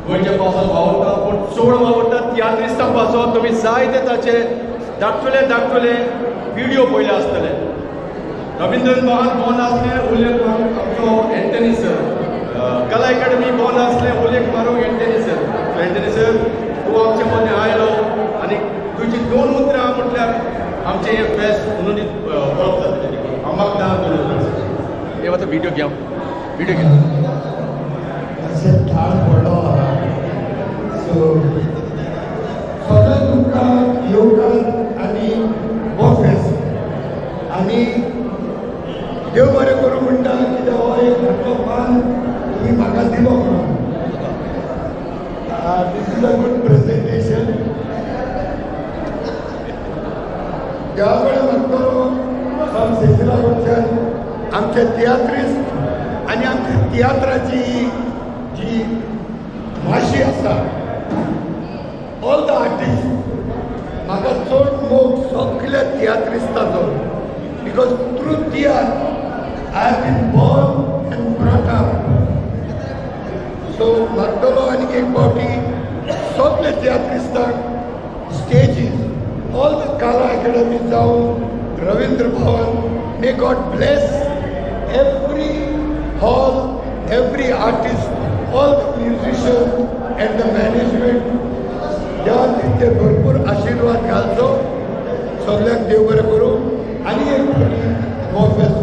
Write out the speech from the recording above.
गोंयच्या पावसात वावुरता पूण चड वावुरता तियात्रिस्तां पासून. तुमी जायते ताचे धाकटुले धाकटुले व्हिडियो पळयले आसतले. रविंद्र भवन बंद आसलें उल्लेख मारूंक आमचो एंटनी सर, कला एकाडमी बंद आसलें उल्लेख मारूंक एंटनी सर. एंटनी सर तूं आमचे मदें आयलो आनी तुजी दोन उतरां म्हटल्यार आमचें हें फेस्त म्हणून वळख जातलें. हांव मागता दोन उतरां. हे आतां व्हिडियो घेवं, व्हिडियो घेवं. अशें थाळ पडलो आहा. सो सगळें तुमकां येवकार आनी हो फेस्त आनी देव बरें करूं म्हणटा कित्याक हो एक धाकटो मान तुमी म्हाका दिलो म्हणून. This is a good presentation. देवा कडेन मागतलो सम सिसिला कडच्यान आमचे तियात्रिस्ट आनी आमची तियात्राची जी माशी आसा, ऑल the artist, म्हाका चड मोग सगल्या तियात्रिस्ताचो, because through tiatr I have been born and brought up. So मागतलो आनी एक फावटी सगळे तियात्रिस्तांक स्टेजीस, ऑल the Kala academy जावं Ravindra Bhavan, may God bless every hall, every artist, all the musician and the management. देवान तेंचेर भरपूर आशिर्वाद घालचो. सगळ्यांक देव बरें करूं आनी एक फावटी हो फेस्त